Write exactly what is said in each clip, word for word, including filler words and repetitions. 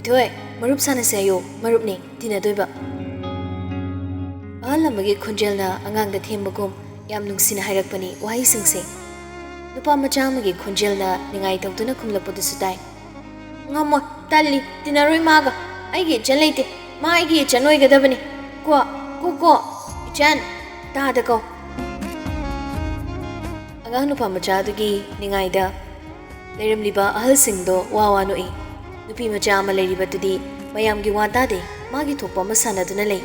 ꯊꯣꯏ, ꯃꯔꯨꯞ ꯁꯥꯟꯅꯁꯦ ꯍꯥꯏꯌꯣ, ꯃꯔꯨꯞꯅꯤ ꯇꯤꯟꯅꯗꯣꯏꯕ꯫ ꯑꯍꯜ ꯑꯃꯒꯤ ꯈꯣꯟꯖꯦꯜꯅ ꯑꯉꯥꯡꯗ ꯊꯦꯝꯕꯒꯨꯝ ꯌꯥꯝ ꯅꯨꯡꯁꯤꯅ ꯍꯥꯏꯔꯛꯄꯅꯤ ꯋꯥꯍꯩꯁꯤꯡꯁꯦ꯫ ꯅꯨꯄꯥ ꯃꯆꯥ ꯑꯃꯒꯤ ꯈꯣꯟꯖꯦꯜꯅ ꯅꯤꯡꯉꯥꯏ ꯇꯧꯗꯨꯅ ꯈꯨꯝꯂꯛꯄꯗꯨꯁꯨ ꯇꯥꯏ꯫ "ꯉꯝꯃꯣꯏ, ꯇꯜꯂꯤ, ꯇꯤꯟꯅꯔꯣꯏ ꯃꯥꯒ꯫ ꯑꯩꯒꯤ ꯏꯆꯟ ꯂꯩꯇꯦ, ꯃꯥ ꯑꯩꯒꯤ ꯏꯆꯟ ꯑꯣꯏꯒꯗꯕꯅꯤ꯫ ꯀꯣ, ꯀꯣ, ꯀꯣ, ꯏꯆꯟ, ꯇꯥꯗ ꯀꯧ꯫" ꯑꯉꯥꯡ ꯅꯨꯄꯥ ꯃꯆꯥ ꯑꯗꯨꯒꯤ ꯅꯤꯡꯉꯥꯏꯗ ꯂꯩꯔꯝꯂꯤꯕ ꯑꯍꯜꯁꯤꯡꯗꯣ ꯋꯥ ꯋꯥ ꯅꯣꯛꯏ꯫ ꯅꯨꯄꯤ ꯃꯆꯥ ꯑꯃ ꯂꯩꯔꯤꯕꯗꯨꯗꯤ ꯃꯌꯥꯝꯒꯤ ꯋꯥ ꯇꯥꯗꯦ, ꯃꯥꯒꯤ ꯊꯣꯛꯄ ꯑꯃ ꯁꯥꯟꯅꯗꯨꯅ ꯂꯩ꯫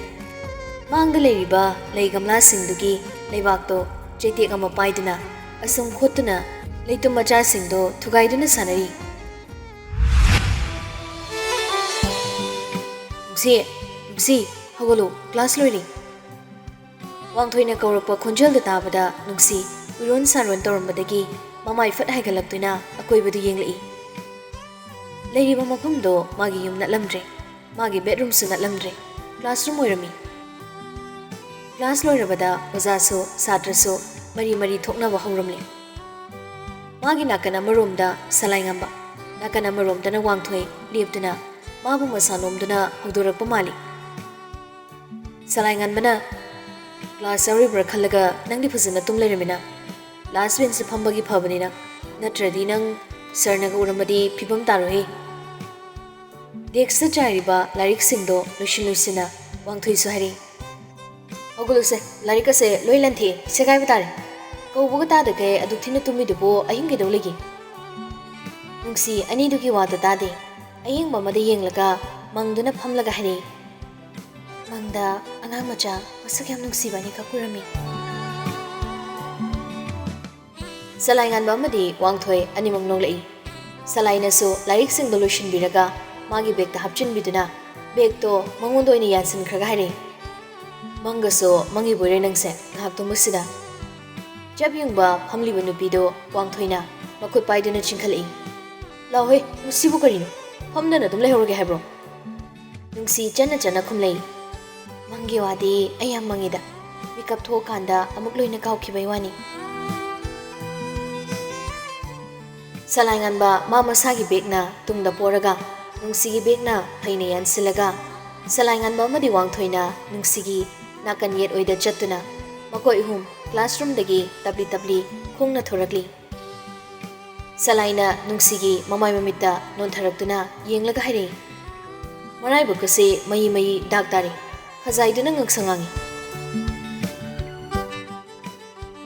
ꯃꯥꯡꯗ ꯂꯩꯔꯤꯕ ꯂꯩ ꯒꯝꯂꯥꯁꯤꯡꯗꯨꯒꯤ ꯂꯩꯕꯥꯛꯇꯣ ꯆꯩꯇꯦꯛ ꯑꯃ ꯄꯥꯏꯗꯨꯅ ꯑꯁꯨꯝ ꯈꯣꯠꯇꯨꯅ ꯂꯩꯇꯨꯝ ꯃꯆꯥꯁꯤꯡꯗꯣ ꯊꯨꯒꯥꯏꯗꯨꯅ ꯁꯥꯟꯅꯔꯤ꯫ "ꯅꯨꯡꯁꯤ, ꯅꯨꯡꯁꯤ, ꯍꯧꯒꯠꯂꯨ, ꯀ꯭ꯂꯥꯁ ꯂꯣꯏꯔꯦ꯫" ꯋꯥꯡꯊꯣꯏꯅ ꯀꯧꯔꯛꯄ ꯈꯣꯟꯖꯦꯜꯗꯨ ꯇꯥꯕꯗ ꯅꯨꯡꯁꯤ ꯎꯏꯔꯣꯟ ꯁꯥꯔꯣꯟ ꯇꯧꯔꯝꯕꯗꯒꯤ ꯃꯃꯥꯏ ꯐꯠ ꯍꯥꯏꯒꯠꯂꯛꯇꯨꯅ ꯑꯀꯣꯏꯕꯗꯨ ꯌꯦꯡꯂꯛꯏ꯫ ꯂꯩꯔꯤꯕ ꯃꯐꯝꯗꯣ ꯃꯥꯒꯤ ꯌꯨꯝ ꯅꯠꯂꯝꯗ꯭ꯔꯦ, ꯃꯥꯒꯤ ꯕꯦꯗꯔꯨꯝꯁꯨ ꯅꯠꯂꯝꯗ꯭ꯔꯦ, ꯀ꯭ꯂꯥꯁꯔꯨꯝ ꯑꯣꯏꯔꯝꯃꯤ꯫ ꯀ꯭ꯂꯥꯁ ꯂꯣꯏꯔꯕꯗ ꯑꯣꯖꯥꯁꯨ ꯁꯥꯇ꯭ꯔꯁꯨ ꯃꯔꯤ ꯃꯔꯤ ꯊꯣꯛꯅꯕ ꯍꯧꯔꯝꯂꯦ꯫ ꯃꯥꯒꯤ ꯅꯥꯀꯟ ꯑꯃꯔꯣꯝꯗ ꯁꯂꯥꯏꯉꯝꯕ, ꯅꯥꯀꯟ ꯑꯃꯔꯣꯝꯗꯅ ꯋꯥꯡꯊꯣꯏ ꯂꯦꯞꯇꯨꯅ ꯃꯥꯕꯨ ꯃꯁꯥ ꯅꯣꯝꯗꯨꯅ ꯍꯧꯗꯣꯔꯛꯄ ꯃꯥꯜꯂꯤ꯫ ꯁꯂꯥꯏꯉꯥꯟꯕꯅ, "ꯀ꯭ꯂꯥꯁ ꯌꯥꯎꯔꯤꯕ꯭ꯔꯥ ꯈꯜꯂꯒ ꯅꯪꯗꯤ ꯐꯖꯅ ꯇꯨꯝ ꯂꯩꯔꯝꯃꯤꯅ꯫ ꯂꯥꯁ ꯕꯦꯟꯁꯇ ꯐꯝꯕꯒꯤ ꯐꯕꯅꯤꯅ, ꯅꯠꯇ꯭ꯔꯗꯤ ꯅꯪ ꯁꯔꯅꯒ ꯎꯔꯝꯃꯗꯤ ꯐꯤꯕꯝ ꯇꯥꯔꯣꯏꯍꯦ꯫" ꯗꯦꯛꯁꯇ ꯆꯥꯏꯔꯤꯕ ꯂꯥꯏꯔꯤꯛꯁꯤꯡꯗꯣ ꯂꯣꯏꯁꯤꯟ ꯂꯣꯏꯁꯤꯟꯅ ꯋꯥꯡꯊꯣꯏꯁꯨ ꯍꯥꯏꯔꯛꯏ, "ꯍꯧꯒꯠꯂꯨꯁꯦ, ꯂꯥꯏꯔꯤꯛ ꯑꯁꯦ ꯂꯣꯏ ꯂꯟꯊꯦ, ꯁꯦꯒꯥꯏꯕ ꯇꯥꯔꯦ꯫ ꯀꯧꯕꯒ ꯇꯥꯗꯈꯩ ꯑꯗꯨꯛ ꯊꯤꯅ ꯇꯨꯝꯃꯤꯗꯨꯕꯨ ꯑꯍꯤꯡ ꯀꯩꯗꯧ ꯂꯩꯒꯦ?" ꯅꯨꯡꯁꯤ ꯑꯅꯤꯗꯨꯒꯤ ꯋꯥꯗꯣ ꯇꯥꯗꯦ꯫ ꯑꯌꯦꯡꯕ ꯑꯃꯗ ꯌꯦꯡꯂꯒ ꯃꯪꯗꯨꯅ ꯐꯝꯂꯒ ꯍꯥꯏꯔꯛꯏ, "ꯃꯪꯗ ꯑꯉꯥꯡ ꯃꯆꯥ ꯃꯁꯛ ꯌꯥꯝ ꯅꯨꯡꯁꯤꯕ ꯑꯅꯤꯈꯛ ꯎꯔꯝꯃꯤ꯫" ꯁꯂꯥꯏꯉꯥꯟꯕ ꯑꯃꯗꯤ ꯋꯥꯡꯊꯣꯏ ꯑꯅꯤꯃꯛ ꯅꯣꯛꯂꯛꯏ꯫ ꯁꯂꯥꯏꯅꯁꯨ ꯂꯥꯏꯔꯤꯛꯁꯤꯡꯗꯣ ꯂꯣꯏꯁꯤꯟꯕꯤꯔꯒ ꯃꯥꯒꯤ ꯕꯦꯒꯇ ꯍꯥꯞꯆꯤꯟꯕꯤꯗꯨꯅ ꯕꯦꯒꯇꯣ ꯃꯉꯣꯟꯗ ꯑꯣꯏꯅ ꯌꯥꯟꯁꯤꯟꯈ꯭ꯔꯒ ꯍꯥꯏꯔꯛꯏ, "ꯃꯪꯒꯁꯨ ꯃꯪꯉꯤꯕꯣꯏꯔꯦ ꯅꯪꯁꯦ, ꯉꯥꯏꯍꯥꯛ ꯇꯨꯝꯕꯁꯤꯗ꯫" ꯆꯞ ꯌꯨꯡꯕ ꯐꯝꯂꯤꯕ ꯅꯨꯄꯤꯗꯣ ꯋꯥꯡꯊꯣꯏꯅ ꯃꯈꯨꯠ ꯄꯥꯏꯗꯨꯅ ꯆꯤꯡꯈꯠꯂꯛꯏ꯫ "ꯂꯥꯎꯍꯦ, ꯃꯁꯤꯕꯨ ꯀꯔꯤꯅꯣ? ꯐꯝꯗꯅ ꯑꯗꯨꯝ ꯂꯩꯍꯧꯔꯒꯦ ꯍꯥꯏꯕ꯭ꯔꯣ?" ꯅꯨꯡꯁꯤ ꯆꯟꯅ ꯆꯟꯅ ꯈꯨꯝꯂꯛꯏ, "ꯃꯪꯒꯤ ꯋꯥꯗꯤ ꯑꯩ ꯌꯥꯝ ꯃꯪꯉꯤꯗ, ꯃꯤꯀꯞ ꯊꯣꯛꯑꯀꯥꯟꯗ ꯑꯃꯨꯛ ꯂꯣꯏꯅ ꯀꯥꯎꯈꯤꯕꯩ ꯋꯥꯅꯤ꯫" ꯁꯂꯥꯏꯉꯥꯟꯕ ꯃꯥ ꯃꯁꯥꯒꯤ ꯕꯦꯒꯅ ꯇꯨꯡꯗ ꯄꯣꯔꯒ ꯅꯨꯡꯁꯤꯒꯤ ꯕꯦꯒꯅ ꯐꯩꯅ ꯌꯥꯟꯁꯤꯜꯂꯒ ꯁꯂꯥꯏ ꯉꯥꯟꯕ ꯑꯃꯗꯤ ꯋꯥꯡꯊꯣꯏꯅ ꯅꯨꯡꯁꯤꯒꯤ ꯅꯥꯀꯟ ꯌꯦꯠ ꯑꯣꯏꯗ ꯆꯠꯇꯨꯅ ꯃꯈꯣꯏ ꯑꯍꯨꯝ classroomꯗꯒꯤ ꯇꯞꯂꯤ ꯇꯞꯂꯤ ꯈꯣꯡꯅ ꯊꯣꯔꯛꯂꯤ꯫ ꯁꯂꯥꯏꯅ ꯅꯨꯡꯁꯤꯒꯤ ꯃꯃꯥꯏ ꯃꯃꯤꯠꯇ ꯅꯣꯟꯊꯔꯛꯇꯨꯅ ꯌꯦꯡꯂꯒ ꯍꯥꯏꯔꯛꯏ, "ꯃꯔꯥꯏꯕꯛ ꯑꯁꯤ ꯃꯌꯤ ꯃꯌꯤ ꯗꯥꯛ ꯇꯥꯔꯦ, ꯈꯖꯥꯏꯗꯨꯅ ꯉꯛꯁꯪ ꯉꯥꯡꯏ"꯫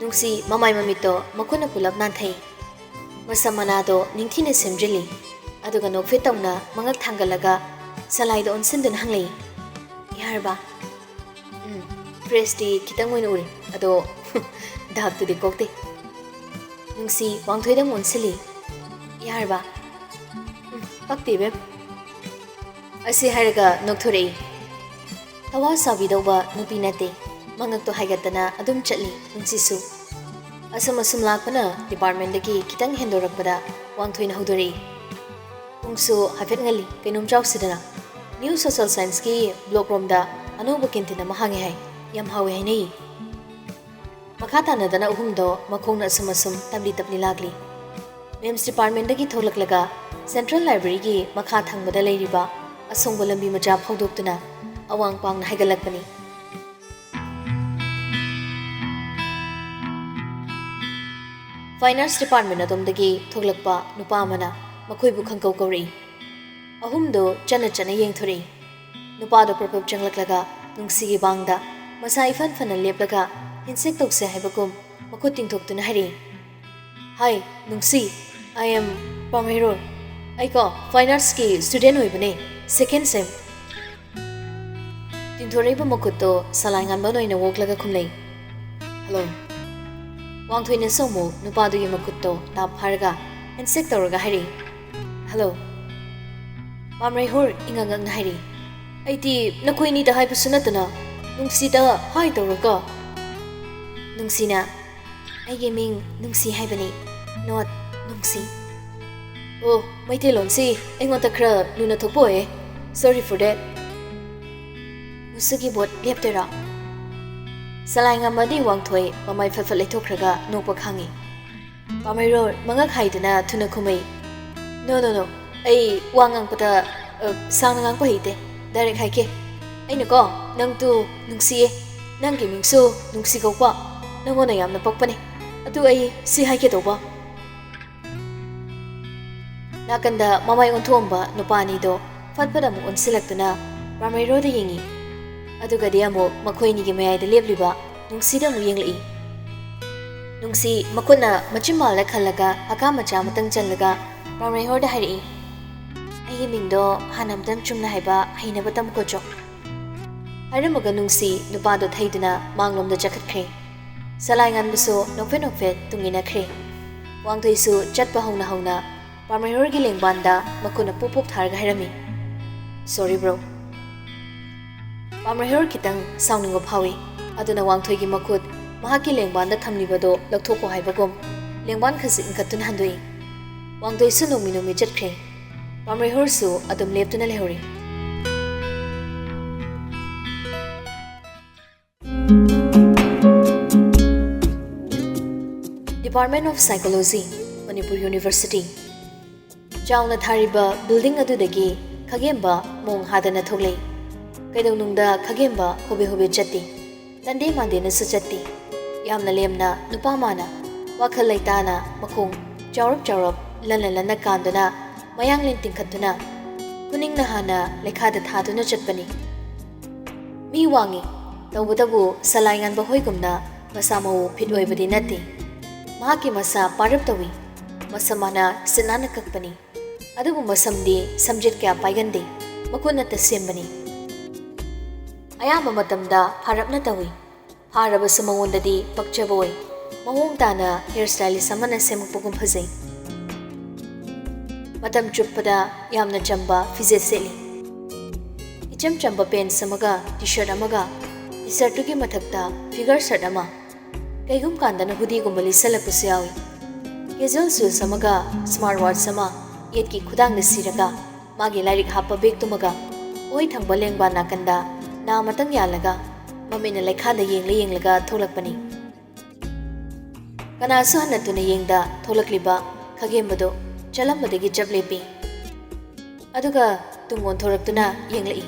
ꯅꯨꯡꯁꯤ ꯃꯃꯥꯏ ꯃꯃꯤꯠꯇꯣ ꯃꯈꯨꯠꯅ ꯄꯨꯂꯞ ꯅꯥꯟꯊꯩ꯫ ꯃꯁꯝ ꯃꯅꯥꯗꯣ ꯅꯤꯡꯊꯤꯅ ꯁꯦꯝꯖꯤꯜꯂꯤ꯫ ꯑꯗꯨꯒ ꯅꯣꯛꯐꯦꯠ ꯇꯧꯅ ꯃꯉꯛ ꯊꯥꯡꯒꯠꯂꯒ ꯁꯂꯥꯏꯗ ꯑꯣꯟꯁꯤꯟꯗꯨꯅ ꯍꯪꯂꯛꯏ, "ꯌꯥꯔꯕ?" "ꯎꯝ, ꯐ꯭ꯔꯦꯁꯇꯤ ꯈꯤꯇꯪ ꯑꯣꯏꯅ ꯎꯔꯦ, ꯑꯗꯣ ꯗꯥꯛꯇꯨꯗꯤ ꯀꯣꯛꯇꯦ"꯫ ꯅꯨꯡꯁꯤ ꯋꯥꯡꯊꯣꯏꯗ ꯑꯃꯨꯛ ꯑꯣꯟꯁꯤꯜꯂꯤ꯫ "ꯌꯥꯔꯕ?" "ꯎꯝ, ꯄꯛꯇꯦ ꯏꯕꯦꯝ"꯫ ꯑꯁꯤ ꯍꯥꯏꯔꯒ ꯅꯣꯛꯊꯣꯔꯛꯏ꯫ ꯊꯋꯥ ꯁꯥꯕꯤꯗꯧꯕ ꯅꯨꯄꯤ ꯅꯠꯇꯦ꯫ ꯃꯉꯛꯇꯣ ꯍꯥꯏꯒꯠꯇꯅ ꯑꯗꯨꯝ ꯆꯠꯂꯤ ꯅꯨꯡꯁꯤꯁꯨ꯫ ꯑꯁꯨꯝ ꯑꯁꯨꯝ ꯂꯥꯛꯄꯅ departmentꯗꯒꯤ ꯈꯤꯇꯪ ꯍꯦꯟꯗꯣꯔꯛꯄꯗ ꯋꯥꯡꯊꯣꯏꯅ ꯍꯧꯗꯣꯔꯛꯏ꯫ ꯄꯨꯡꯁꯨ ꯍꯥꯏꯐꯦꯠ ꯉꯜꯂꯤ, ꯀꯩꯅꯣꯝ ꯆꯥꯎꯁꯤꯗꯅ꯫ New Social Scienceꯀꯤ block ꯔꯣꯝꯗ ꯑꯅꯧꯕ canteen ꯑꯃ ꯍꯥꯡꯉꯦ ꯍꯥꯏ, ꯌꯥꯝ ꯍꯥꯎꯋꯦ ꯍꯥꯏꯅꯩ꯫ ꯃꯈꯥ ꯇꯥꯅꯗꯅ ꯑꯍꯨꯝꯗꯣ ꯃꯈꯣꯡꯅ ꯑꯁꯨꯝ ꯑꯁꯨꯝ ꯇꯞꯂꯤ ꯇꯞꯂꯤ ꯂꯥꯛꯂꯤ꯫ Memes departmentꯗꯒꯤ ꯊꯣꯛꯂꯛꯂꯒ Central Libraryꯒꯤ ꯃꯈꯥ ꯊꯪꯕꯗ ꯂꯩꯔꯤꯕ ꯑꯁꯣꯡꯕ ꯂꯝꯕꯤ ꯃꯆꯥ ꯐꯥꯎꯗꯣꯛꯇꯨꯅ ꯑꯋꯥꯡ ꯄꯥꯡꯅ ꯍꯥꯏꯒꯠꯂꯛꯄꯅꯤ꯫ Fine Arts department ꯑꯗꯣꯝꯗꯒꯤ ꯊꯣꯛꯂꯛꯄ ꯅꯨꯄꯥ ꯑꯃꯅ ꯃꯈꯣꯏꯕꯨ ꯈꯪꯀꯧ ꯀꯧꯔꯛꯏ꯫ ꯑꯍꯨꯝꯗꯣ ꯆꯠꯅ ꯆꯠꯅ ꯌꯦꯡꯊꯣꯔꯛꯏ꯫ ꯅꯨꯄꯥꯗꯣ ꯄ꯭ꯔꯞ ꯄ꯭ꯔꯞ ꯆꯪꯂꯛꯂꯒ ꯅꯨꯡꯁꯤꯒꯤ ꯃꯥꯡꯗ ꯃꯁꯥ ꯏꯐꯟ ꯐꯅ ꯂꯦꯞꯂꯒ handshake ꯇꯧꯁꯦ ꯍꯥꯏꯕꯒꯨꯝ ꯃꯈꯨꯠ ꯇꯤꯡꯊꯣꯛꯇꯨꯅ ꯍꯥꯏꯔꯛꯏ, "Hi, ꯅꯨꯡꯁꯤ, I am ꯄꯥꯝꯍꯩꯔꯣꯜ꯫ ꯑꯩꯀꯣ Fine Artsꯀꯤ student ꯑꯣꯏꯕꯅꯦ, second sem"꯫ ꯇꯤꯡꯊꯣꯔꯛꯏꯕ ꯃꯈꯨꯠꯇꯣ ꯁꯂꯥꯏ ꯉꯥꯟꯕ ꯑꯣꯏꯅ ꯑꯣꯛꯂꯒ ꯈꯨꯝꯂꯩ, "Hello"꯫ ꯋꯥꯡꯊꯣꯏꯅꯁꯨ ꯑꯃꯨꯛ ꯅꯨꯄꯥꯗꯨꯒꯤ ꯃꯈꯨꯠꯇꯣ ꯇꯥꯞ ꯐꯥꯔꯒ handshake ꯇꯧꯔꯒ ꯍꯥꯏꯔꯛꯏ, "Hello"꯫ ꯄꯥꯝꯔꯩꯍꯣꯔ ꯏꯉꯛ ꯉꯛꯅ ꯍꯥꯏꯔꯛꯏ, "ꯑꯩꯗꯤ ꯅꯈꯣꯏꯅꯤꯗ ꯍꯥꯏꯕꯁꯨ ꯅꯠꯇꯅ ꯅꯨꯡꯁꯤꯗ hi ꯇꯧꯔꯒ"꯫ ꯅꯨꯡꯁꯤꯅ, "ꯑꯩꯒꯤ ꯃꯤꯡ ꯅꯨꯡꯁꯤ ꯍꯥꯏꯕꯅꯤ, not ꯅꯨꯡꯁꯤ"꯫ "ꯑꯣ, ꯃꯩꯇꯩꯂꯣꯟꯁꯤ ꯑꯩꯉꯣꯟꯗ ꯈꯔ ꯂꯨꯅ ꯊꯣꯛꯄ ꯑꯣꯏꯌꯦ, sorry for that"꯫ ꯃꯨꯁꯨꯒꯤ ꯕꯣꯠ ꯂꯦꯞꯇꯣꯏꯔꯣ? ꯁꯂꯥꯏ ꯉꯝꯃꯗꯤ ꯋꯥꯡꯊꯣꯏ ꯃꯃꯥꯏ ꯐꯠ ꯐꯠ ꯂꯩꯊꯣꯛꯈ꯭ꯔꯒ ꯅꯣꯛꯄ ꯈꯥꯡꯉꯤ꯫ ꯄꯥꯝꯍꯩꯔꯣꯜ ꯃꯉꯛ ꯍꯥꯏꯗꯨꯅ ꯊꯨꯅ ꯈꯨꯝꯃꯩ, "No, no, no, ꯑꯩ ꯋꯥ ꯉꯥꯡꯕꯗ, ꯑ, ꯁꯥꯡꯅ ꯉꯥꯡꯕ ꯍꯩꯇꯦ꯫ Direct ꯍꯥꯏꯒꯦ꯫ ꯑꯩꯅꯀꯣ, ꯅꯪꯗꯨ ꯅꯨꯡꯁꯤꯌꯦ꯫ ꯅꯪꯒꯤ ꯃꯤꯡꯁꯨ ꯅꯨꯡꯁꯤ ꯀꯧꯕ꯫ ꯅꯪꯉꯣꯟꯗ ꯌꯥꯝꯅ ꯄꯛꯄꯅꯦ꯫ ꯑꯗꯨ ꯑꯩ ꯁꯤ ꯍꯥꯏꯒꯦ ꯇꯧꯕ꯫ ꯅꯥꯀꯟꯗ ꯃꯃꯥꯏ ꯑꯣꯟꯊꯣꯛꯑꯝꯕ ꯅꯨꯄꯥ ꯑꯅꯤꯗꯣ ꯐꯠ ꯐꯠ ꯑꯃꯨꯛ ꯑꯣꯟꯁꯤꯜꯂꯛꯇꯨꯅ ꯄꯥꯝꯔꯩꯔꯣꯗ ꯌꯦꯡꯉꯤ꯫ ꯑꯗꯨꯒꯗꯤ ꯑꯃꯨꯛ ꯃꯈꯣꯏ ꯑꯅꯤꯒꯤ ꯃꯌꯥꯏꯗ ꯂꯦꯞꯂꯤꯕ ꯅꯨꯡꯁꯤꯗ ꯑꯃꯨꯛ ꯌꯦꯡꯂꯛꯏ꯫ ꯅꯨꯡꯁꯤ ꯃꯈꯨꯠꯅ ꯃꯆꯤꯟꯕꯥꯜꯗ ꯈꯜꯂꯒ ꯍꯀꯥꯝ ꯃꯆꯥ ꯑꯃꯇꯪ ꯆꯜꯂꯒ ꯄꯥꯝꯔꯩꯍꯣꯔꯗ ꯍꯥꯏꯔꯛꯏ, "ꯑꯩꯒꯤ ꯃꯤꯡꯗꯣ ꯍꯥꯟꯅ ꯑꯝꯇꯪ ꯆꯨꯝꯅ ꯍꯥꯏꯕ ꯍꯩꯅꯕ ꯇꯝꯈꯣꯠꯆꯣ꯫" ꯍꯥꯏꯔꯝꯃꯒ ꯅꯨꯡꯁꯤ ꯅꯨꯄꯥꯗꯣ ꯊꯩꯗꯨꯅ ꯃꯥꯡꯂꯣꯝꯗ ꯆꯠꯈꯠꯈ꯭ꯔꯦ꯫ ꯁꯂꯥꯏ ꯉꯥꯟꯕꯁꯨ ꯅꯣꯛꯐꯦꯠ ꯅꯣꯛꯐꯦꯠ ꯇꯨꯡ ꯏꯟꯅꯈ꯭ꯔꯦ꯫ ꯋꯥꯡꯊꯣꯏꯁꯨ ꯆꯠꯄ ꯍꯧꯅ ꯍꯧꯅ ꯄꯥꯝꯔꯩꯍꯣꯔꯒꯤ ꯂꯦꯡꯕꯥꯟꯗ ꯃꯈꯨꯠꯅ ꯄꯨꯞ ꯄꯨꯞ ꯊꯥꯔꯒ ꯍꯥꯏꯔꯝꯃꯤ, "Sorry bro." ꯄꯥꯝꯔꯩꯍꯣꯔ ꯈꯤꯇꯪ ꯁꯥꯎꯅꯤꯡꯕ ꯐꯥꯎꯏ꯫ ꯑꯗꯨꯅ ꯋꯥꯡꯊꯣꯏꯒꯤ ꯃꯈꯨꯠ ꯃꯍꯥꯛꯀꯤ ꯂꯦꯡꯕꯥꯟꯗ ꯊꯝꯂꯤꯕꯗꯣ ꯂꯧꯊꯣꯛꯀꯣ ꯍꯥꯏꯕꯒꯨꯝ ꯂꯦꯡꯕꯥꯟ ꯈꯖꯤꯛ ꯏꯟꯈꯠꯇꯨꯅ ꯍꯟꯗꯣꯛꯏ꯫ ꯋꯥꯡꯊꯣꯏꯁꯨ ꯅꯣꯡꯃꯤ ꯅꯣꯡꯃꯤ ꯆꯠꯈ꯭ꯔꯦ꯫ ꯄꯥꯝꯔꯩꯍꯣꯔꯁꯨ ꯑꯗꯨꯝ ꯂꯦꯞꯇꯨꯅ ꯂꯩꯍꯧꯔꯤ꯫ Department of Psychology, Manipur University꯫ ꯆꯥꯎꯅ ꯊꯥꯔꯤꯕ building ꯑꯗꯨꯗꯒꯤ ꯈꯥꯒꯦꯝꯕ ꯃꯣꯡ ꯍꯥꯗꯅ ꯊꯣꯛꯂꯛꯏ꯫ ꯀꯩꯗꯧꯅꯨꯡꯗ ꯈꯥꯒꯦꯝꯕ ꯍꯣꯕꯦ ꯍꯣꯕꯦ ꯆꯠꯇꯦ꯫ ꯇꯟꯗꯦ ꯃꯥꯟꯗꯦꯅꯁꯨ ꯆꯠꯇꯦ꯫ ꯌꯥꯝꯅ ꯂꯦꯝꯅ ꯅꯨꯄꯥ ꯃꯥꯅ ꯋꯥꯈꯜ ꯂꯩꯇꯥꯅ ꯃꯈꯣꯡ ꯆꯥꯎꯔꯞ ꯆꯥꯎꯔꯞ ꯂꯟꯅ ꯂꯟꯅ ꯀꯥꯟꯗꯨꯅ ꯃꯌꯥꯡꯂꯦꯟ ꯇꯤꯡꯈꯠꯇꯨꯅ ꯈꯨꯅꯤꯡꯅ ꯍꯥꯟꯅ ꯂꯩꯈꯥꯗ ꯊꯥꯗꯨꯅ ꯆꯠꯄꯅꯤ꯫ ꯃꯤ ꯋꯥꯡꯉꯤ, ꯇꯧꯕꯇꯕꯨ ꯁꯂꯥꯏ ꯉꯥꯟꯕ ꯍꯣꯏꯒꯨꯝꯅ ꯃꯁꯥ ꯃꯎ ꯐꯤꯠ ꯑꯣꯏꯕꯗꯤ ꯅꯠꯇꯦ꯫ ꯃꯍꯥꯛꯀꯤ ꯃꯁꯥ ꯄꯥꯔꯞ ꯇꯧꯏ꯫ ꯃꯁꯝ ꯃꯥꯅ ꯁꯤꯠ ꯅꯥꯟꯅ ꯀꯛꯄꯅꯤ꯫ ꯑꯗꯨꯕꯨ ꯃꯁꯝꯗꯤ ꯁꯝꯖꯦꯠ ꯀꯌꯥ ꯄꯥꯏꯒꯟꯗꯦ꯫ ꯃꯈꯨꯠꯅꯇ ꯁꯦꯝꯕꯅꯤ꯫ ꯑꯌꯥꯝꯕ ꯃꯇꯝꯗ ꯐꯥꯔꯞꯅ ꯇꯧꯏ꯫ ꯐꯥꯔꯕꯁꯨ ꯃꯉꯣꯟꯗꯗꯤ ꯄꯛꯆꯕ ꯑꯣꯏ꯫ ꯃꯑꯣꯡ ꯇꯥꯅ hair stylist ꯑꯃꯅ ꯁꯦꯝꯃꯛꯄꯒꯨꯝ ꯐꯖꯩ꯫ ꯃꯇꯝ ꯆꯨꯞꯄꯗ ꯌꯥꯝꯅ ꯆꯝꯕ ꯐꯤꯖꯦꯠ ꯁꯦꯠꯂꯤ꯫ ꯏꯆꯝ ꯆꯝꯕ pants ꯑꯃꯒ T-shirt ꯑꯃꯒ, T-shirtꯇꯨꯒꯤ ꯃꯊꯛꯇ figure shirt ꯑꯃ, ꯀꯩꯒꯨꯝ ꯀꯥꯟꯗꯅ hoodieꯒꯨꯝꯕ ꯂꯤꯠꯁꯜꯂꯛꯄꯁꯨ ꯌꯥꯎꯏ꯫ Casual shoes ꯑꯃꯒ smart watch ꯑꯃ ꯌꯦꯠꯀꯤ ꯈꯨꯗꯥꯡꯗ ꯁꯤꯔꯒ, ꯃꯥꯒꯤ ꯂꯥꯏꯔꯤꯛ ꯍꯥꯞꯄ bagꯇꯨꯃꯒ ꯑꯣꯏ ꯊꯪꯕ ꯂꯦꯡꯕꯥꯟ ꯅꯥꯀꯟꯗ ꯅꯥ ꯑꯃꯇꯪ ꯌꯥꯜꯂꯒ, ꯃꯃꯤꯠꯅ ꯂꯩꯈꯥꯗ ꯌꯦꯡꯂ ꯌꯦꯡꯂꯒ ꯊꯣꯛꯂꯛꯄꯅꯤ꯫ ꯀꯅꯥꯁꯨ ꯍꯟꯅ ꯇꯨꯅ ꯌꯦꯡꯗ ꯊꯣꯛꯂꯛꯂꯤꯕ ꯈꯥꯒꯦꯝꯕꯗꯨ ꯆꯠꯂꯝꯕꯗꯒꯤ ꯆꯞ ꯂꯦꯞꯄꯤ꯫ ꯑꯗꯨꯒ ꯇꯨꯡ ꯑꯣꯟꯊꯣꯔꯛꯇꯨꯅ ꯌꯦꯡꯂꯛꯏ꯫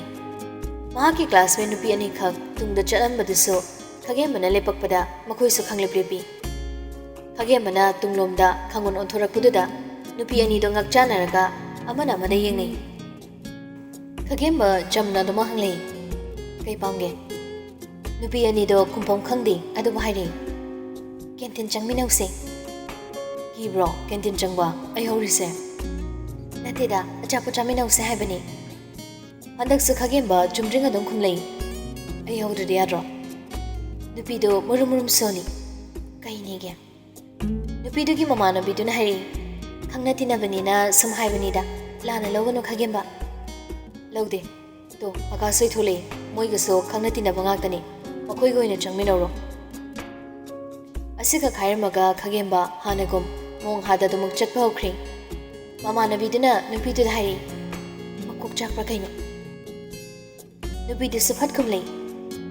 ꯃꯍꯥꯛꯀꯤ ꯀ꯭ꯂꯥꯁꯃꯦꯠ ꯅꯨꯄꯤ ꯑꯅꯤꯈꯛ ꯇꯨꯡꯗ ꯆꯠꯂꯝꯕꯗꯨꯁꯨ ꯈꯥꯒꯦꯝꯕꯅ ꯂꯦꯞꯄꯛꯄꯗ ꯃꯈꯣꯏꯁꯨ ꯈꯪꯂꯦꯞ ꯂꯦꯞꯄꯤ꯫ ꯈꯥꯒꯦꯝꯕꯅ ꯇꯨꯡꯂꯣꯝꯗ ꯈꯪꯑꯣꯟ ꯑꯣꯟꯊꯣꯔꯛꯄꯗꯨꯗ ꯅꯨꯄꯤ ꯑꯅꯤꯗꯣ ꯉꯛ ꯆꯥꯟꯅꯔꯒ ꯑꯃꯅ ꯑꯃꯗ ꯌꯦꯡꯅꯩ꯫ ꯈꯥꯒꯦꯝꯕ ꯆꯝꯅ ꯑꯗꯨꯃꯛ ꯍꯪꯂꯛꯏ, "ꯀꯩ ꯄꯥꯝꯒꯦ?" ꯅꯨꯄꯤ ꯑꯅꯤꯗꯣ ꯈꯨꯝꯐꯝ ꯈꯪꯗꯦ ꯑꯗꯨꯕꯨ ꯍꯥꯏꯔꯛꯏ, "ꯀꯦꯟꯇꯤꯟ ꯆꯪꯃꯤꯟꯅꯧꯁꯦ꯫" "ꯀꯤꯕ꯭ꯔꯣ ꯀꯦꯟꯇꯤꯟ ꯆꯪꯕ ꯑꯩ ꯍꯧꯔꯤꯁꯦ?" "ꯅꯠꯇꯦꯗ, ꯑꯆꯥꯄꯣꯠ ꯆꯥꯃꯤꯟꯅꯧꯁꯦ ꯍꯥꯏꯕꯅꯤ꯫" ꯍꯟꯗꯛꯁꯨ ꯈꯥꯒꯦꯝꯕ ꯆꯨꯝꯗ꯭ꯔꯤꯡ ꯑꯗꯨꯝ ꯈꯨꯝꯂꯛꯏ, "ꯑꯩ ꯍꯧꯗ꯭ꯔꯗꯤ ꯌꯥꯗ꯭ꯔꯣ?" ꯅꯨꯄꯤꯗꯣ ꯃꯨꯔꯨꯝ ꯃꯨꯔꯨꯝ ꯁꯣꯜꯂꯤ, "ꯀꯩꯅꯦꯒꯦ?" ꯅꯨꯄꯤꯗꯨꯒꯤ ꯃꯃꯥꯟꯅꯕꯤꯗꯨꯅ ꯍꯥꯏꯔꯛꯏ, "ꯈꯪꯅ ꯇꯤꯟꯅꯕꯅꯤꯅ ꯁꯨꯝ ꯍꯥꯏꯕꯅꯤꯗ, ꯂꯥꯟꯅ ꯂꯧꯒꯅꯨ ꯈꯥꯒꯦꯝꯕ꯫" "ꯂꯧꯗꯦ꯫ ꯇꯣ, ꯑꯀꯥꯁ ꯍꯣꯏ ꯊꯣꯛꯂꯛꯑꯦ, ꯃꯣꯏꯒꯁꯨ ꯈꯪꯅ ꯇꯤꯟꯅꯕ ꯉꯥꯛꯇꯅꯤ, ꯃꯈꯣꯏꯒ ꯑꯣꯏꯅ ꯆꯪꯃꯤꯟꯅꯧꯔꯣ꯫" ꯑꯁꯤꯈꯛ ꯍꯥꯏꯔꯝꯃꯒ ꯈꯥꯒꯦꯝꯕ ꯍꯥꯟꯅꯒꯨꯝ ꯃꯣꯡ ꯍꯥꯗ ꯑꯗꯨꯃꯛ ꯆꯠꯄ ꯍꯧꯈ꯭ꯔꯦ꯫ ꯃꯃꯥꯟꯅꯕꯤꯗꯨꯅ ꯅꯨꯄꯤꯗꯨꯗ ꯍꯥꯏꯔꯛꯏ, "ꯃꯀꯣꯛ ꯆꯥꯛꯄ꯭ꯔꯥ ꯀꯩꯅꯣ?" ꯅꯨꯄꯤꯗꯨꯁꯨ ꯐꯠ ꯈꯨꯝꯂꯩ,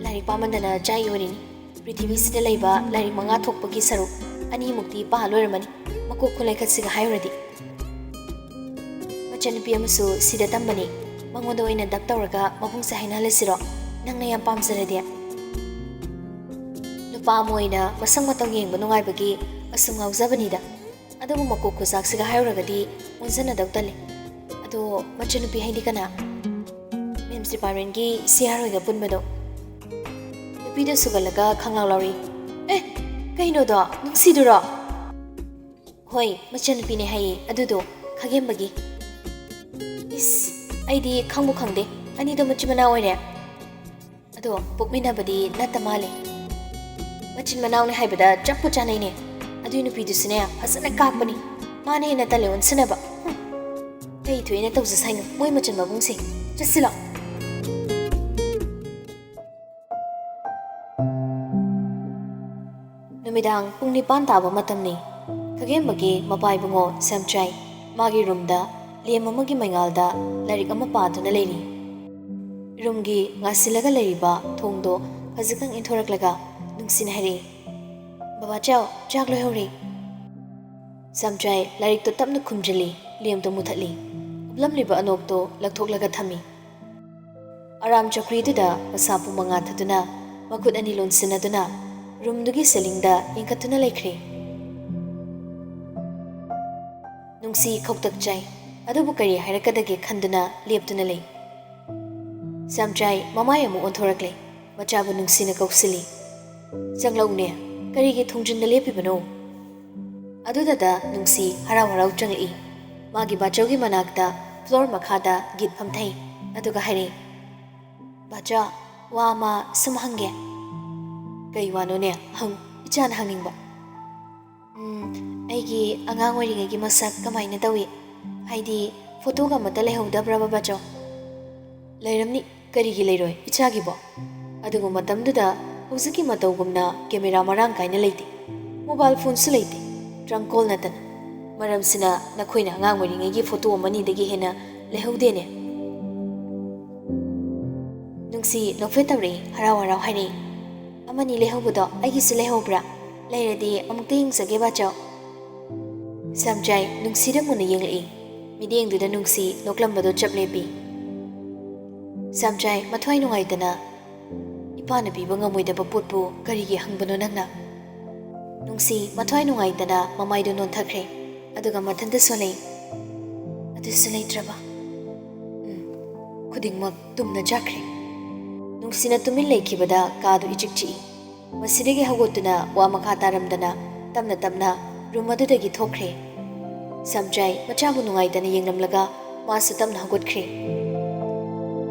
"ꯂꯥꯏꯔꯤꯛ ꯄꯥꯃꯟꯗꯅ ꯆꯥꯛꯏ ꯑꯣꯏꯔꯤꯅꯤ꯫ ꯄ꯭ꯔꯤꯊꯤꯕꯤꯁꯤꯗ ꯂꯩꯕ ꯂꯥꯏꯔꯤꯛ ꯃꯉꯥ ꯊꯣꯛꯄꯒꯤ ꯁꯔꯨꯛ ꯑꯅꯤꯃꯨꯛꯇꯤ ꯄꯥ ꯂꯣꯏꯔꯝꯃꯅꯤ, ꯃꯀꯣꯛ ꯈꯨꯂꯩꯈꯠꯁꯤꯒ ꯍꯥꯏꯔꯨꯔꯗꯤ꯫" "ꯃꯆꯟꯅꯨꯄꯤ ꯑꯃꯁꯨ ꯁꯤꯗ ꯇꯝꯕꯅꯤ, ꯃꯉꯣꯟꯗ ꯑꯣꯏꯅ ꯗꯞ ꯇꯧꯔꯒ ꯃꯕꯨꯡꯁꯦ ꯍꯥꯏꯅꯍꯜꯂꯁꯤꯔꯣ, ꯅꯪꯅ ꯌꯥꯝ ꯄꯥꯝꯖꯔꯗꯤ꯫" "ꯅꯨꯄꯥ ꯑꯃ ꯑꯣꯏꯅ ꯃꯁꯛ ꯃꯇꯧ ꯌꯦꯡꯕ ꯅꯨꯡꯉꯥꯏꯕꯒꯤ ꯑꯁꯨꯝ ꯉꯥꯎꯖꯕꯅꯤꯗ꯫ ꯑꯗꯨꯕꯨ ꯃꯀꯣꯛ ꯈꯨꯆꯥꯛꯁꯤꯒ ꯍꯥꯏꯔꯨꯔꯒꯗꯤ ꯑꯣꯟꯖꯟꯅꯗꯧ ꯇꯜꯂꯤ꯫ ꯑꯗꯣ ꯃꯆꯟꯅꯨꯄꯤ ꯍꯥꯏꯗꯤ ꯀꯅꯥ?" "ꯃꯦꯝꯁ ꯗꯤꯄꯥꯔꯠꯃꯦꯟꯒꯤ ꯁꯤ ꯑꯥꯔ ꯍꯣꯏꯒ ꯄꯨꯟꯕꯗꯣ꯫" ꯅꯨꯄꯤꯗꯣ ꯁꯨꯒꯠꯂꯒ ꯈꯪꯂꯥꯎ ꯂꯥꯎꯔꯤ, "ꯑꯦ, ꯀꯩꯅꯣꯗꯣ, ꯅꯨꯡꯁꯤꯗꯨꯔꯣ?" "ꯍꯣꯏ, ꯃꯆꯟꯅꯨꯄꯤꯅꯦ ꯍꯥꯏꯌꯦ ꯑꯗꯨꯗꯣ, ꯈꯥꯒꯦꯝꯕꯒꯤ꯫" "ꯏꯁ, ꯑꯩꯗꯤ ꯈꯪꯕꯨ ꯈꯪꯗꯦ, ꯑꯅꯤꯗꯣ ꯃꯆꯤꯟ ꯃꯅꯥꯎ ꯑꯣꯏꯔꯦ꯫" "ꯑꯗꯣ ꯄꯣꯛꯃꯤꯟꯅꯕꯗꯤ ꯅꯠꯇ ꯃꯥꯜꯂꯦ꯫" "ꯃꯆꯤꯟ ꯃꯅꯥꯎꯅꯦ ꯍꯥꯏꯕꯗ ꯆꯞꯄꯨ ꯆꯥꯅꯩꯅꯦ꯫ ꯑꯗꯨꯏ ꯅꯨꯄꯤꯗꯨꯁꯨꯅꯦ ꯐꯖꯅ ꯀꯥꯛꯄꯅꯤ꯫ ꯃꯥꯅ ꯍꯦꯟꯅ ꯇꯜꯂꯦ ꯑꯣꯟꯁꯤꯟꯅꯕ꯫ ꯍꯨꯝ꯫ ꯀꯩ ꯊꯣꯛꯑꯦꯅ ꯇꯧꯖꯁꯥꯏꯅꯣ ꯃꯣꯏ ꯃꯆꯟ ꯃꯕꯨꯡꯁꯦ꯫ ꯆꯠꯁꯤꯂꯣ꯫" ꯅꯨꯃꯤꯗꯥꯡ ꯄꯨꯡ ꯅꯤꯄꯥꯟ ꯇꯥꯕ ꯃꯇꯝꯅꯤ꯫ ꯈꯥꯒꯦꯝꯕꯒꯤ ꯃꯄꯥ ꯏꯕꯨꯡꯉꯣ ꯁꯦꯝꯆꯥꯏ ꯃꯥꯒꯤ ꯔꯨꯝꯗ ꯂꯦꯝ ꯑꯃꯒꯤ ꯃꯩꯉꯥꯜꯗ ꯂꯥꯏꯔꯤꯛ ꯑꯃ ꯄꯥꯗꯨꯅ ꯂꯩꯔꯤ꯫ ꯔꯨꯝꯒꯤ ꯉꯥꯁꯤꯜꯂꯒ ꯂꯩꯔꯤꯕ ꯊꯣꯡꯗꯣ ꯈꯖꯤꯛꯇꯪ ꯏꯟꯊꯣꯔꯛꯂꯒ ꯅꯨꯡꯁꯤꯅ ꯍꯥꯏꯔꯛꯏ, "ꯕꯕꯥ ꯆꯥꯎ, ꯆꯥꯛ ꯂꯣꯏꯍꯧꯔꯦ꯫" ꯁꯦꯝꯆꯥꯏ ꯂꯥꯏꯔꯤꯛꯇꯣ ꯇꯞꯅ ꯈꯨꯝꯖꯤꯜꯂꯤ, ꯂꯦꯝꯗꯣ ꯃꯨꯊꯠꯂꯤ꯫ ꯂꯝꯂꯤꯕ ꯑꯅꯣꯛꯇꯣ ꯂꯧꯊꯣꯛꯂꯒ ꯊꯝꯃꯤ꯫ ꯑꯔꯥꯝ ꯆꯧꯀ꯭ꯔꯤꯗꯨꯗ ꯃꯁꯥ ꯄꯨꯝꯃ ꯉꯥꯊꯗꯨꯅ, ꯃꯈꯨꯠ ꯑꯅꯤ ꯂꯣꯟꯁꯤꯟꯅꯗꯨꯅ, ꯔꯨꯝꯗꯨꯒꯤ ꯁꯤꯂꯤꯡꯗ ꯌꯦꯡꯈꯠꯇꯨꯅ ꯂꯩꯈ꯭ꯔꯦ꯫ ꯅꯨꯡꯁꯤ ꯈꯧꯇꯛ ꯆꯥꯏ, ꯑꯗꯨꯕꯨ ꯀꯔꯤ ꯍꯥꯏꯔꯛꯀꯗꯒꯦ ꯈꯟꯗꯨꯅ ꯂꯦꯞꯇꯨꯅ ꯂꯩ꯫ ꯁ꯭ꯌꯥꯝꯆꯥꯏ ꯃꯃꯥꯏ ꯑꯃꯨꯛ ꯑꯣꯟꯊꯣꯔꯛꯂꯦ꯫ ꯃꯆꯥꯕꯨ ꯅꯨꯡꯁꯤꯅ ꯀꯧꯁꯤꯜꯂꯤ꯫ "ꯆꯪꯂꯛꯎꯅꯦ, ꯀꯔꯤꯒꯤ ꯊꯣꯡꯖꯤꯟꯗ ꯂꯦꯞꯄꯤꯕꯅꯣ?" ꯑꯗꯨꯗꯇ ꯅꯨꯡꯁꯤ ꯍꯔꯥꯎ ꯍꯔꯥꯎ ꯆꯪꯂꯛꯏ꯫ ꯃꯥꯒꯤ ꯕꯥꯆꯧꯒꯤ ꯃꯅꯥꯛꯇ ꯐ꯭ꯂꯣꯔ ꯃꯈꯥꯗ ꯒꯤꯠ ꯐꯝꯊꯩ꯫ ꯑꯗꯨꯒ ꯍꯥꯏꯔꯛꯏ, "ꯕꯥꯆꯧ, ꯋꯥ ꯑꯃ ꯁꯨꯝ ꯍꯪꯒꯦ꯫" "ꯀꯩ ꯋꯥꯅꯣꯅꯦ? ꯍꯪ, ꯏꯆꯥꯅ ꯍꯪꯅꯤꯡꯕ꯫" "ꯎꯝ, ꯑꯩꯒꯤ ꯑꯉꯥꯡ ꯑꯣꯏꯔꯤꯉꯩꯒꯤ ꯃꯁꯛ ꯀꯃꯥꯏꯅ ꯇꯧꯏ? ꯍꯥꯏꯗꯤ, ꯐꯣꯇꯣꯒ ꯑꯃꯠꯇ ꯂꯩꯍꯧꯗꯕ꯭ꯔꯕ, ꯕꯥꯆꯧ?" "ꯂꯩꯔꯝꯅꯤ, ꯀꯔꯤꯒꯤ ꯂꯩꯔꯣꯏ ꯏꯆꯥꯒꯤꯕꯣ? ꯑꯗꯨꯕꯨ ꯃꯇꯝꯗꯨꯗ ꯍꯧꯖꯤꯛꯀꯤ ꯃꯇꯧꯒꯨꯝꯅ ꯀꯦꯃꯦꯔꯥ ꯃꯔꯥꯡ ꯀꯥꯏꯅ ꯂꯩꯇꯦ, ꯃꯣꯕꯥꯏꯜ ꯐꯣꯟꯁꯨ ꯂꯩꯇꯦ, ꯇ꯭ꯔꯪꯀꯣꯜ ꯅꯠꯇꯅ꯫ ꯃꯔꯝꯁꯤꯅ ꯅꯈꯣꯏꯅ ꯑꯉꯥꯡ ꯑꯣꯏꯔꯤꯉꯩꯒꯤ ꯐꯣꯇꯣ ꯑꯃꯅꯤꯗꯒꯤ ꯍꯦꯟꯅ ꯂꯩꯍꯧꯗꯦꯅꯦ꯫" ꯅꯨꯡꯁꯤ ꯅꯣꯛꯐꯦꯠ ꯇꯧꯔꯛꯏ, ꯍꯔꯥꯎ ꯍꯔꯥꯎ ꯍꯥꯏꯔꯛꯏ, "ꯑꯃꯅꯤ ꯂꯩꯍꯧꯕꯗꯣ ꯑꯩꯒꯤꯁꯨ ꯂꯩꯍꯧꯕ꯭ꯔꯥ? ꯂꯩꯔꯗꯤ ꯑꯃꯨꯛꯇ ꯌꯦꯡꯖꯒꯦ, ꯕꯥꯆꯧ꯫" ꯁ꯭ꯌꯥꯝꯆꯥꯏ ꯅꯨꯡꯁꯤꯗ ꯃꯨꯟꯅ ꯌꯦꯡꯂꯛꯏ꯫ ꯃꯤꯠꯌꯦꯡꯗꯨꯗ ꯅꯨꯡꯁꯤ ꯅꯣꯛꯂꯝꯕꯗꯨ ꯆꯞ ꯂꯦꯞꯄꯤ꯫ ꯁ꯭ꯌꯥꯝꯆꯥꯏ ꯃꯊ꯭ꯋꯥꯏ ꯅꯨꯡꯉꯥꯏꯇꯅ, "ꯏꯄꯥꯅ ꯄꯤꯕ ꯉꯝꯃꯣꯏꯗꯕ ꯄꯣꯠꯄꯨ ꯀꯔꯤꯒꯤ ꯍꯪꯕꯅꯣ ꯅꯪꯅ?" ꯅꯨꯡꯁꯤ ꯃꯊ꯭ꯋꯥꯏ ꯅꯨꯡꯉꯥꯏꯇꯅ ꯃꯃꯥꯏꯗꯨ ꯅꯣꯟꯊꯈ꯭ꯔꯦ, ꯑꯗꯨꯒ ꯃꯊꯟꯇ ꯁꯣꯜꯂꯛꯏ, "ꯑꯗꯨꯁꯨ ꯂꯩꯇ꯭ꯔꯕ?" ꯎꯝ, ꯈꯨꯗꯤꯡꯃꯛ ꯇꯨꯝꯅ ꯆꯥꯈ꯭ꯔꯦ꯫ ꯅꯨꯡꯁꯤꯅ ꯇꯨꯃꯤꯟ ꯂꯩꯈꯤꯕꯗ ꯀꯥꯗꯨ ꯏꯆꯤꯛ ꯆꯤꯛꯏ꯫ ꯃꯁꯤꯗꯒꯤ ꯍꯧꯒꯠꯇꯨꯅ ꯋꯥ ꯃꯈꯥ ꯇꯥꯔꯝꯗꯅ ꯇꯞꯅ ꯇꯞꯅ ꯔꯨꯝ ꯑꯗꯨꯗꯒꯤ ꯊꯣꯛꯈ꯭ꯔꯦ꯫ ꯁ꯭ꯌꯥꯝꯆꯥꯏ ꯃꯆꯥꯕꯨ ꯅꯨꯡꯉꯥꯏꯇꯅ ꯌꯦꯡꯂꯝꯂꯒ ꯃꯥꯁꯨ ꯇꯞꯅ ꯍꯧꯒꯠꯈ꯭ꯔꯦ꯫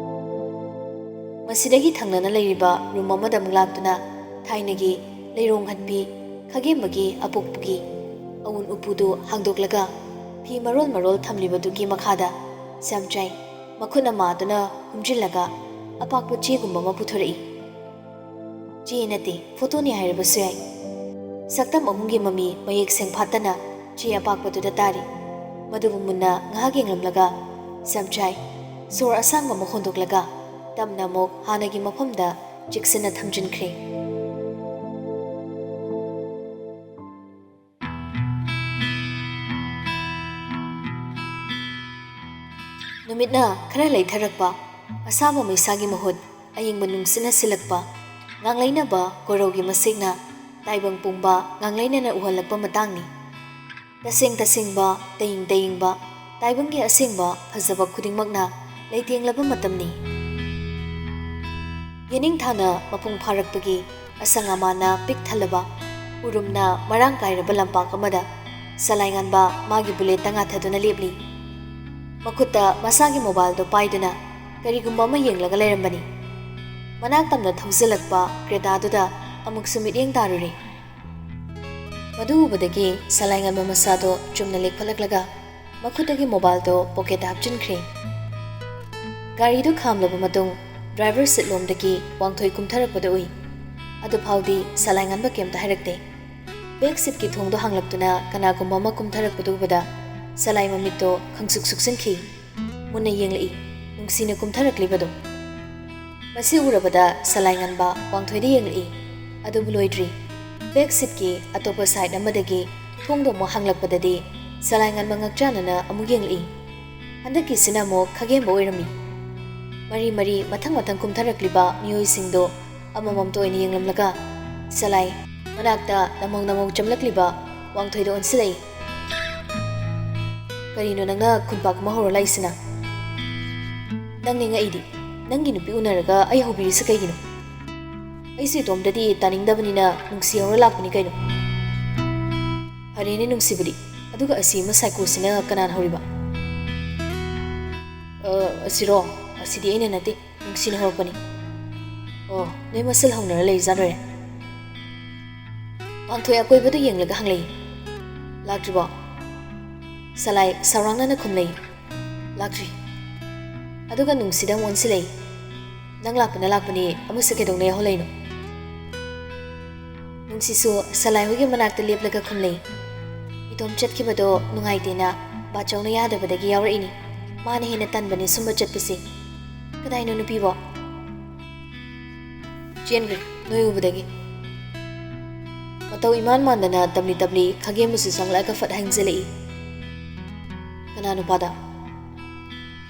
ꯃꯁꯤꯗꯒꯤ ꯊꯪꯅꯅ ꯂꯩꯔꯤꯕ ꯔꯨꯝ ꯑꯃꯗ ꯑꯃꯨꯛ ꯂꯥꯛꯇꯨꯅ ꯊꯥꯏꯅꯒꯤ ꯂꯩꯔꯣꯡ ꯍꯠꯄꯤ ꯈꯥꯒꯦꯝꯕꯒꯤ ꯑꯄꯣꯛꯄꯒꯤ ꯑꯎꯟ ꯎꯄꯨꯗꯨ ꯍꯥꯡꯗꯣꯛꯂꯒ ꯐꯤ ꯃꯔꯣꯜ ꯃꯔꯣꯜ ꯊꯝꯂꯤꯕꯗꯨꯒꯤ ꯃꯈꯥꯗ ꯁ꯭ꯌꯥꯝꯆꯥꯏ ꯃꯈꯨꯠ ꯑꯃꯗꯨꯅ ꯍꯨꯝꯖꯤꯜꯂꯒ ꯑꯄꯥꯛꯄ ꯆꯦꯒꯨꯝꯕ ꯑꯃ ꯄꯨꯊꯣꯔꯛꯏ꯫ ꯆꯦ ꯅꯠꯇꯦ, ꯐꯣꯇꯣꯅꯤ ꯍꯥꯏꯔꯕꯁꯨ ꯌꯥꯏ꯫ ꯁꯛꯇꯝ ꯑꯍꯨꯝꯒꯤ ꯃꯃꯤ ꯃꯌꯦꯛ ꯁꯦꯡꯐꯥꯠꯇꯅ ꯆꯦ ꯑꯄꯥꯛꯄꯗꯨꯗ ꯇꯥꯔꯤ꯫ ꯃꯗꯨꯕꯨ ꯃꯨꯟꯅ ꯉꯥꯏꯍꯥꯛ ꯌꯦꯡꯂꯝꯂꯒ ꯁ꯭ꯌꯥꯝꯆꯥꯏ ꯁꯣꯔ ꯑꯁꯥꯡꯕ ꯑꯃ ꯍꯣꯟꯗꯣꯛꯂꯒ ꯇꯞꯅ ꯑꯃꯨꯛ ꯍꯥꯟꯅꯒꯤ ꯃꯐꯝꯗ ꯆꯦꯛꯁꯤꯟꯅ ꯊꯝꯖꯤꯟꯈ꯭ꯔꯦ꯫ ꯅꯨꯃꯤꯠꯅ ꯈꯔ ꯂꯩꯊꯔꯛꯄ, ꯑꯁꯥꯕ ꯃꯩꯁꯥꯒꯤ ꯃꯍꯨꯠ ꯑꯌꯤꯡꯕ ꯅꯨꯡꯁꯤꯠꯅ ꯁꯤꯜꯂꯛꯄ, ꯉꯥꯡꯂꯩꯅꯕ ꯀꯣꯔꯧꯒꯤ ꯃꯁꯦꯛꯅ ꯇꯥꯏꯕꯪ ꯄꯨꯝꯕ ꯉꯥꯡꯂꯩꯅꯅ ꯎꯍꯜꯂꯛꯄ ꯃꯇꯥꯡꯅꯤ꯫ ꯇꯁꯦꯡ ꯇꯁꯦꯡꯕ, ꯇꯌꯤꯡ ꯇꯌꯤꯡꯕ, ꯇꯥꯏꯕꯪꯒꯤ ꯑꯁꯦꯡꯕ ꯐꯖꯕ ꯈꯨꯗꯤꯡꯃꯛꯅ ꯂꯩꯇꯦꯡꯂꯕ ꯃꯇꯝꯅꯤ꯫ ꯌꯦꯅꯤꯡꯊꯥꯅ ꯃꯄꯨꯡ ꯐꯥꯔꯛꯄꯒꯤ ꯑꯁꯪ ꯑꯃꯥꯟꯅ ꯄꯤꯛ ꯊꯜꯂꯕ, ꯎꯔꯨꯝꯅ ꯃꯔꯥꯡ ꯀꯥꯏꯔꯕ ꯂꯝꯄꯥꯛ ꯑꯃꯗ ꯁꯂꯥꯏꯉꯥꯟꯕ ꯃꯥꯒꯤ ꯕꯨꯂꯦꯠꯇ ꯉꯥꯊꯗꯨꯅ ꯂꯦꯞꯂꯤ꯫ ꯃꯈꯨꯠꯇ ꯃꯁꯥꯒꯤ ꯃꯣꯕꯥꯏꯜꯗꯣ ꯄꯥꯏꯗꯨꯅ ꯀꯔꯤꯒꯨꯝꯕ ꯑꯃ ꯌꯦꯡꯂꯒ ꯂꯩꯔꯝꯕꯅꯤ꯫ ꯃꯅꯥꯛ ꯇꯝꯅ ꯊꯧꯖꯤꯜꯂꯛꯄ ꯀ꯭ꯔꯦꯇꯥꯗꯨꯗ ꯑꯃꯨꯛꯁꯨ ꯃꯤꯠꯌꯦꯡ ꯇꯥꯔꯨꯔꯦ꯫ ꯃꯗꯨ ꯎꯕꯗꯒꯤ ꯁꯂꯥꯏꯉꯥꯟꯕ ꯃꯁꯥꯗꯣ ꯆꯨꯝꯅ ꯂꯦꯞꯈꯠꯂꯛꯂꯒ ꯃꯈꯨꯠꯇꯒꯤ ꯃꯣꯕꯥꯏꯜꯗꯣ ꯄꯣꯀꯦꯠꯇ ꯍꯥꯞꯆꯤꯟꯈ꯭ꯔꯦ꯫ ꯒꯥꯔꯤꯗꯨ ꯈꯥꯝꯂꯕ ꯃꯇꯨꯡ ꯗ꯭ꯔꯥꯏꯚꯔ ꯁꯤꯠꯂꯣꯝꯗꯒꯤ ꯋꯥꯡꯊꯣꯏ ꯀꯨꯝꯊꯔꯛꯄꯗ ꯎꯏ꯫ ꯑꯗꯨꯐꯥꯎꯗꯤ ꯁꯂꯥꯏꯉꯥꯟꯕ ꯀꯩꯝꯇ ꯍꯥꯏꯔꯛꯇꯦ꯫ ꯕꯦꯛ ꯁꯤꯠꯀꯤ ꯊꯣꯡꯗꯣ ꯍꯥꯡꯂꯛꯇꯨꯅ ꯀꯅꯥꯒꯨꯝꯕ ꯑꯃ ꯀꯨꯝꯊꯔꯛꯄꯗꯨ ꯎꯕꯗ ꯁꯂꯥꯏ ꯃꯃꯤꯠꯇꯣ ꯈꯪꯁꯨꯛ ꯁꯨꯛꯁꯤꯟꯈꯤ꯫ ꯃꯨꯟꯅ ꯌꯦꯡꯂꯛꯏ, ꯅꯨꯡꯁꯤꯅ ꯀꯨꯝꯊꯔꯛꯂꯤꯕꯗꯣ꯫ ꯃꯁꯤ ꯎꯔꯕꯗ ꯁꯂꯥꯏꯉꯥꯟꯕ ꯋꯥꯡꯊꯣꯏꯗ ꯌꯦꯡꯂꯛꯏ, ꯑꯗꯨꯕꯨ ꯂꯣꯏꯗ꯭ꯔꯤ꯫ ꯕꯦꯛ ꯁꯤꯠꯀꯤ ꯑꯇꯣꯞꯄ ꯁꯥꯏꯠ ꯑꯃꯗꯒꯤ ꯊꯣꯡꯗꯣ ꯑꯃꯨꯛ ꯍꯥꯡꯂꯛꯄꯗꯗꯤ ꯁꯂꯥꯏꯉꯥꯟꯕ ꯉꯛꯆꯥꯟꯅꯅ ꯑꯃꯨꯛ ꯌꯦꯡꯂꯛꯏ꯫ ꯍꯟꯗꯛꯀꯤꯁꯤꯅ ꯑꯃꯨꯛ ꯈꯥꯒꯦꯝꯕ ꯑꯣꯏꯔꯝꯃꯤ꯫ ꯃꯔꯤ ꯃꯔꯤ ꯃꯊꯪ ꯃꯊꯪ ꯀꯨꯝꯊꯔꯛꯂꯤꯕ ꯃꯤꯑꯣꯏꯁꯤꯡꯗꯣ ꯑꯃꯃꯝꯇ ꯑꯣꯏꯅ ꯌꯦꯡꯂꯝꯂꯒ ꯁꯂꯥꯏ ꯃꯅꯥꯛꯇ ꯅꯃꯧ ꯅꯃꯧ ꯆꯝꯂꯛꯂꯤꯕ ꯋꯥꯡꯊꯣꯏꯗ ꯑꯣꯟꯁꯤꯜꯂꯛꯏ꯫ "ꯀꯔꯤꯅꯣ ꯅꯪꯅ ꯈꯨꯟꯄꯥꯛ ꯑꯃ ꯍꯧꯔ ꯂꯥꯛꯏꯁꯤꯅ? ꯅꯪꯅꯦ ꯉꯛꯏꯗꯤ꯫ ꯅꯪꯒꯤ ꯅꯨꯄꯤ ꯎꯅꯔꯒ ꯑꯩ ꯍꯧꯕꯤꯔꯤꯁꯤ ꯀꯩꯒꯤꯅꯣ? ꯑꯩꯁꯨ ꯏꯇꯣꯝꯇꯗꯤ ꯇꯥꯅꯤꯡꯗꯕꯅꯤꯅ ꯅꯨꯡꯁꯤ ꯍꯧꯔ ꯂꯥꯛꯄꯅꯤ ꯀꯩꯅꯣ꯫ ꯐꯔꯦꯅꯦ ꯅꯨꯡꯁꯤꯕꯗꯤ, ꯑꯗꯨꯒ ꯑꯁꯤ ꯑꯃ ꯁꯥꯏꯀꯣꯁꯤꯅ ꯀꯅꯥꯅ ꯍꯧꯔꯤꯕ?" "ꯑ, ꯑꯁꯤꯔꯣ? ꯑꯁꯤꯗꯤ ꯑꯩꯅ ꯅꯠꯇꯦ, ꯅꯨꯡꯁꯤꯅ ꯍꯧꯔꯛꯄꯅꯤ꯫" "ꯑꯣ, ꯅꯣꯏ ꯃꯁꯦꯜ ꯍꯧꯅꯔ ꯂꯩꯖꯥꯠꯂꯣꯏꯔꯦ?" ꯋꯥꯡꯊꯣꯏ ꯑꯀꯣꯏꯕꯗ ꯌꯦꯡꯂꯒ ꯍꯪꯂꯛꯏ꯫ "ꯂꯥꯛꯇ꯭ꯔꯤꯕꯣ?" ꯁꯂꯥꯏ ꯁꯥꯎꯔꯥꯡꯅꯅ ꯈꯨꯝꯂꯛꯏ꯫ "ꯂꯥꯛꯇ꯭ꯔꯤ꯫" ꯑꯗꯨꯒ ꯅꯨꯡꯁꯤꯗ ꯑꯃꯨꯛ ꯑꯣꯟꯁꯤꯜꯂꯛꯏ꯫ "ꯅꯪ ꯂꯥꯛꯄꯅ ꯂꯥꯛꯄꯅꯤ, ꯑꯃꯁꯨ ꯀꯩꯗꯧꯅ ꯌꯥꯎꯍꯜꯂꯛꯏꯅꯣ?" ꯅꯨꯡꯁꯤꯁꯨ ꯁꯂꯥꯏ ꯍꯣꯏꯒꯤ ꯃꯅꯥꯛꯇ ꯂꯦꯞꯂꯒ ꯈꯨꯝꯂꯛꯏ꯫ "ꯏꯇꯣꯝ ꯆꯠꯈꯤꯕꯗꯣ ꯅꯨꯡꯉꯥꯏꯇꯦꯅ ꯕꯥꯆꯧꯅ ꯌꯥꯗꯕꯗꯒꯤ ꯌꯥꯎꯔꯛꯏꯅꯤ꯫ ꯃꯥꯅ ꯍꯦꯟꯅ ꯇꯟꯕꯅꯦ ꯁꯨꯝꯕ ꯆꯠꯄꯁꯦ꯫ ꯀꯗꯥꯏꯅꯣ ꯅꯨꯄꯤꯕꯣ?" "ꯆꯦꯟꯈ꯭ꯔꯦ, ꯅꯣꯏ ꯎꯕꯗꯒꯤ꯫" ꯃꯇꯧ ꯏꯃꯥꯟ ꯃꯥꯟꯗꯅ ꯇꯞꯂꯤ ꯇꯞꯂꯤ ꯈꯥꯒꯦꯝꯕꯁꯨ ꯆꯪꯂꯛꯑꯒ ꯐꯠ ꯍꯪꯖꯤꯜꯂꯛꯏ꯫ "ꯀꯅꯥ ꯅꯨꯄꯥꯗ?"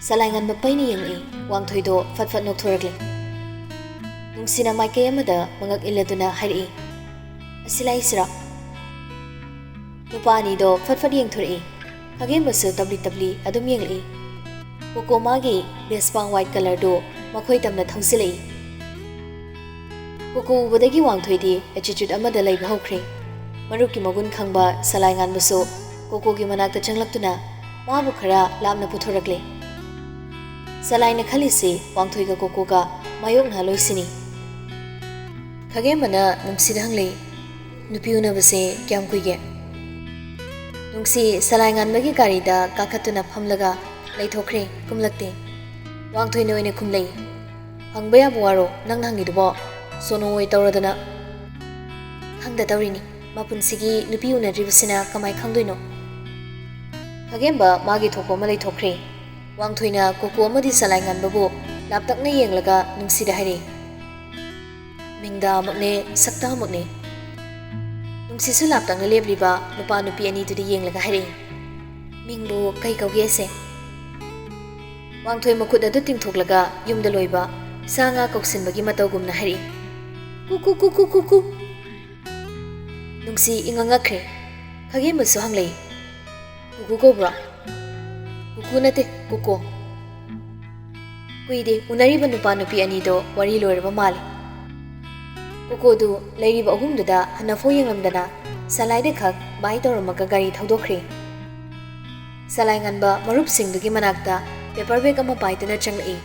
ꯆꯂꯥꯏ ꯉꯟꯕ ꯄꯩꯅ ꯌꯦꯡꯂꯛꯏ꯫ ꯋꯥꯡꯊꯣꯏꯗꯣ ꯐꯠ ꯐꯠ ꯅꯣꯛꯊꯣꯔꯛꯂꯦ꯫ ꯅꯨꯡꯁꯤꯅ ꯃꯥꯏꯀꯩ ꯑꯃꯗ ꯃꯉꯛ ꯏꯜꯂꯗꯨꯅ ꯍꯥꯏꯔꯛꯏ, "ꯑꯁꯤ ꯂꯥꯛꯏꯁꯤꯔꯥ?" ꯅꯨꯄꯥ ꯑꯅꯤꯗꯣ ꯐꯠ ꯐꯠ ꯌꯦꯡꯊꯣꯔꯛꯏ꯫ ꯈꯥꯒꯦꯝꯕꯁꯨ ꯇꯞꯂꯤ ꯇꯞꯂꯤ ꯑꯗꯨꯝ ꯌꯦꯡꯂꯛꯏ꯫ ꯀꯣꯀꯣ ꯃꯥꯒꯤ ꯕꯦꯁꯄꯥꯡ ꯋꯥꯏꯠ ꯀꯂꯔꯗꯨ ꯃꯈꯣꯏ ꯇꯝꯅ ꯊꯧꯖꯤꯜꯂꯛꯏ꯫ ꯀꯣꯀꯣ ꯎꯕꯗꯒꯤ ꯋꯥꯡꯊꯣꯏꯗꯤ ꯑꯦꯇꯤꯆꯨꯠ ꯑꯃꯗ ꯂꯩꯕ ꯍꯧꯈ꯭ꯔꯦ꯫ ꯃꯔꯨꯞꯀꯤ ꯃꯒꯨꯟ ꯈꯪꯕ ꯆꯂꯥꯏ ꯉꯥꯟꯕꯁꯨ ꯀꯣꯀꯣꯒꯤ ꯃꯅꯥꯛꯇ ꯆꯪꯂꯛꯇꯨꯅ ꯃꯥꯕꯨ ꯈꯔ ꯂꯥꯞꯅ ꯄꯨꯊꯣꯔꯛꯂꯦ꯫ ꯆꯂꯥꯏꯅ ꯈꯜꯂꯤꯁꯤ ꯋꯥꯡꯊꯣꯏꯒ ꯀꯣꯀꯣꯒ ꯃꯥꯌꯣꯛꯅꯍꯜꯂꯣꯏꯁꯤꯅꯤ꯫ ꯈꯥꯒꯦꯝꯕꯅ ꯅꯨꯡꯁꯤꯗ ꯍꯪꯂꯛꯏ, "ꯅꯨꯄꯤ ꯎꯅꯕꯁꯦ ꯀꯌꯥꯝ ꯀꯨꯏꯒꯦ?" ꯅꯨꯡꯁꯤ ꯆꯂꯥꯏ ꯉꯥꯟꯕꯒꯤ ꯒꯥꯔꯤꯗ ꯀꯥꯈꯠꯇꯨꯅ ꯐꯝꯂꯒ ꯂꯩꯊꯣꯛꯈ꯭ꯔꯦ, ꯀꯨꯝꯂꯛꯇꯦ꯫ ꯋꯥꯡꯊꯣꯏꯅ ꯑꯣꯏꯅ ꯈꯨꯝꯂꯛꯏ, "ꯍꯪꯕ ꯌꯥꯕ ꯋꯥꯔꯣ ꯅꯪꯅ ꯍꯪꯉꯤꯗꯨꯕꯣ? ꯁꯣꯅꯣ ꯑꯣꯏ ꯇꯧꯔꯗꯅ꯫" "ꯈꯪꯗ ꯇꯧꯔꯤꯅꯤ, ꯃꯄꯨꯟꯁꯤꯒꯤ ꯅꯨꯄꯤ ꯎꯅꯗ꯭ꯔꯤꯕꯁꯤꯅ ꯀꯃꯥꯏ ꯈꯪꯗꯣꯏꯅꯣ?" ꯈꯥꯒꯦꯝꯕ ꯃꯥꯒꯤ ꯊꯣꯛꯄ ꯑꯃ ꯂꯩꯊꯣꯛꯈ꯭ꯔꯦ꯫ ꯋꯥꯡꯊꯣꯏꯅ ꯀꯣꯀꯣ ꯑꯃꯗꯤ ꯆꯂꯥꯏ ꯉꯥꯟꯕꯕꯨ ꯂꯥꯞꯇꯛꯅ ꯌꯦꯡꯂꯒ ꯅꯨꯡꯁꯤꯗ ꯍꯥꯏꯔꯛꯏ, "ꯃꯤꯡꯗ ꯑꯃꯛꯅꯦ, ꯁꯛꯇ ꯑꯃꯛꯅꯦ꯫" ꯅꯨꯡꯁꯤꯠꯁꯨ ꯂꯥꯞꯇꯛꯅ ꯂꯦꯞꯂꯤꯕ ꯅꯨꯄꯥ ꯅꯨꯄꯤ ꯑꯅꯤꯗꯨꯗ ꯌꯦꯡꯂꯒ ꯍꯥꯏꯔꯛꯏ, "ꯃꯤꯡꯕꯨ ꯀꯩ ꯀꯧꯒꯦ ꯑꯁꯦ?" ꯋꯥꯡꯊꯣꯏ ꯃꯈꯨꯠ ꯑꯗꯨ ꯇꯤꯡꯊꯣꯛꯂꯒ ꯌꯨꯝꯗ ꯂꯣꯏꯕ ꯁꯥ ꯉꯥ ꯀꯧꯁꯤꯟꯕꯒꯤ ꯃꯇꯧꯒꯨꯝꯅ ꯍꯥꯏꯔꯛꯏ, "ꯀꯨ ꯀꯨ ꯀꯨ ꯀꯨ ꯀꯨ ꯀꯨ꯫" ꯅꯨꯡꯁꯤ ꯏꯉꯛ ꯉꯛꯈ꯭ꯔꯦ꯫ ꯈꯥꯒꯦꯝꯕꯁꯨ ꯍꯪꯂꯛꯏ, "ꯀꯨꯀꯨ ꯀꯧꯕ꯭ꯔꯣ?" "ꯀꯨꯀꯨ ꯅꯠꯇꯦ, ꯀꯣꯀꯣ꯫" ꯀꯨꯏꯗꯦ ꯎꯅꯔꯤꯕ ꯅꯨꯄꯥ ꯅꯨꯄꯤ ꯑꯅꯤꯗꯣ ꯋꯥꯔꯤ ꯂꯣꯏꯔꯕ ꯃꯥꯜꯂꯤ꯫ ꯀꯣꯀꯣꯗꯨ ꯂꯩꯔꯤꯕ ꯑꯍꯨꯝꯗꯨꯗ ꯍꯟꯅꯐꯥꯎ ꯌꯦꯡꯂꯝꯗꯅ ꯆꯂꯥꯏꯗ ꯈꯛ ꯕꯥꯏ ꯇꯧꯔꯝꯃꯒ ꯒꯥꯔꯤ ꯊꯧꯗꯣꯛꯈ꯭ꯔꯦ꯫ ꯆꯂꯥꯏ ꯉꯟꯕ ꯃꯔꯨꯞꯁꯤꯡꯗꯨꯒꯤ ꯃꯅꯥꯛꯇ ꯄꯦꯄꯔ ꯕꯦꯒ ꯑꯃ ꯄꯥꯏꯗꯨꯅ ꯆꯪꯂꯛꯏ꯫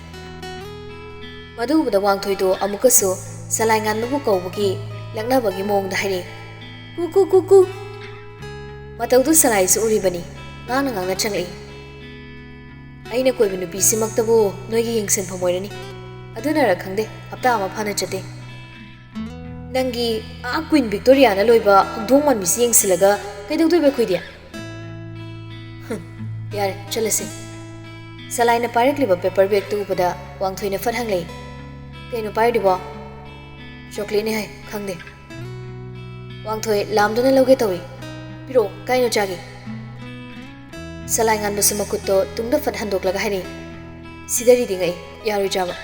ꯃꯗꯨ ꯎꯕꯗ ꯋꯥꯡꯊꯣꯏꯗꯣ ꯑꯃꯨꯛꯀꯁꯨ ꯆꯂꯥꯏ ꯉꯟꯕꯕꯨ ꯀꯧꯕꯒꯤ ꯂꯛꯅꯕꯒꯤ ꯃꯑꯣꯡꯗ ꯍꯥꯏꯔꯛꯏ, "ꯀꯨ ꯀꯨ ꯀꯨ ꯀꯨ꯫" ꯃꯇꯧꯗꯨ ꯆꯂꯥꯏꯁꯨ ꯎꯔꯤꯕꯅꯤ, ꯉꯥꯡꯅ ꯉꯥꯡꯅ ꯆꯪꯂꯛꯏ꯫ "ꯑꯩꯅ ꯀꯣꯏꯕ ꯅꯨꯄꯤꯁꯤꯃꯛꯇꯕꯨ ꯅꯣꯏꯒꯤ ꯌꯦꯡꯁꯤꯟꯐꯝ ꯑꯣꯏꯔꯅꯤ꯫ ꯑꯗꯨꯅꯔ ꯈꯪꯗꯦ, ꯍꯞꯇꯥ ꯑꯃ ꯐꯥꯅ ꯆꯠꯇꯦ꯫ ꯅꯪꯒꯤ ꯑꯥ ꯀ꯭ꯋꯤꯟ ꯚꯤꯛꯇꯣꯔꯤꯌꯥꯅ ꯂꯣꯏꯕ ꯍꯧꯗꯣꯡ ꯃꯥꯟꯕꯤꯁꯤ ꯌꯦꯡꯁꯤꯜꯂꯒ ꯀꯩꯗꯧꯗꯣꯏꯕ ꯑꯩꯈꯣꯏꯗꯤ?" "ꯍꯨꯝ, ꯌꯥꯔꯦ, ꯆꯠꯂꯁꯤ꯫" ꯆꯂꯥꯏꯅ ꯄꯥꯏꯔꯛꯂꯤꯕ ꯄꯦꯄꯔ ꯕꯦꯒꯇꯨ ꯎꯕꯗ ꯋꯥꯡꯊꯣꯏꯅ ꯐꯠ ꯍꯪꯂꯛꯏ, "ꯀꯩꯅꯣ ꯄꯥꯏꯔꯤꯗꯨꯕꯣ?" "ꯆꯣꯀ꯭ꯂꯦꯠꯅꯤ ꯍꯥꯏ, ꯈꯪꯗꯦ꯫" ꯋꯥꯡꯊꯣꯏ ꯂꯥꯝꯗꯨꯅ ꯂꯧꯒꯦ ꯇꯧꯏ꯫ "ꯄꯤꯔꯛꯑꯣ, ꯀꯥꯏꯅꯣ ꯆꯥꯒꯦ?" ꯆꯂꯥꯏ ꯉꯥꯟꯕꯁꯨ ꯃꯈꯨꯠꯇꯣ ꯇꯨꯡꯗ ꯐꯠ ꯍꯟꯗꯣꯛꯂꯒ ꯍꯥꯏꯔꯛꯏ, ꯁꯤꯗꯔꯤꯗꯤ ꯉꯛꯏ, ꯌꯥꯔꯣꯏꯗ꯭ꯔꯕ?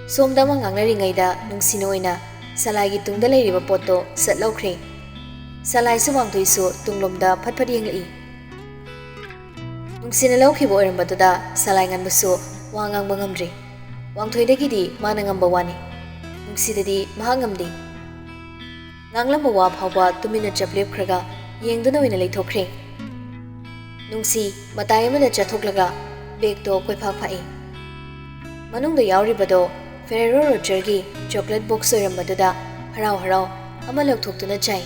ꯁꯣꯝꯗ ꯑꯃ ꯉꯥꯡꯅꯔꯤꯉꯩꯗ ꯅꯨꯡꯁꯤꯅ ꯑꯣꯏꯅ ꯁꯂꯥꯏꯒꯤ ꯇꯨꯡꯗ ꯂꯩꯔꯤꯕ ꯄꯣꯠꯇꯣ ꯁꯠ ꯂꯧꯈ꯭ꯔꯦ꯫ ꯁꯂꯥꯏꯁꯨ ꯋꯥꯡꯊꯣꯏꯁꯨ ꯇꯨꯡꯂꯣꯝꯗ ꯐꯠ ꯐꯠ ꯌꯦꯡꯂꯛꯏ꯫ ꯅꯨꯡꯁꯤꯅ ꯂꯧꯈꯤꯕ ꯑꯣꯏꯔꯝꯕꯗꯨꯗ ꯁꯂꯥꯏ ꯉꯟꯕꯁꯨ ꯋꯥ ꯉꯥꯡꯕ ꯉꯝꯗ꯭ꯔꯤ꯫ ꯋꯥꯡꯊꯣꯏꯗꯒꯤꯗꯤ ꯃꯥꯅ ꯉꯝꯕ ꯋꯥꯅꯤ꯫ ꯅꯨꯡꯁꯤꯗꯗꯤ ꯃꯍꯥꯛ ꯉꯝꯗꯦ꯫ ꯉꯥꯡꯂꯝꯕ ꯋꯥ ꯐꯥꯎꯕ ꯇꯨꯃꯤꯟꯅ ꯆꯞ ꯂꯦꯞꯈ꯭ꯔꯒ ꯌꯦꯡꯗꯨꯅ ꯑꯣꯏꯅ ꯂꯩꯊꯣꯛꯈ꯭ꯔꯦ꯫ ꯅꯨꯡꯁꯤ ꯃꯇꯥꯏ ꯑꯃꯗ ꯆꯠꯊꯣꯛꯂꯒ ꯕꯦꯒꯇꯣ ꯀꯣꯏꯐꯥꯛ ꯐꯥꯛꯏ꯫ ꯃꯅꯨꯡꯗ ꯌꯥꯎꯔꯤꯕꯗꯣ ꯐꯦꯔꯦꯔꯣ ꯔꯣꯆꯔꯒꯤ ꯆꯣꯀ꯭ꯂꯦꯠ ꯕꯣꯛꯁ ꯑꯣꯏꯔꯝꯕꯗꯨꯗ ꯍꯔꯥꯎ ꯍꯔꯥꯎ ꯑꯃ ꯂꯧꯊꯣꯛꯇꯨꯅ ꯆꯥꯏ꯫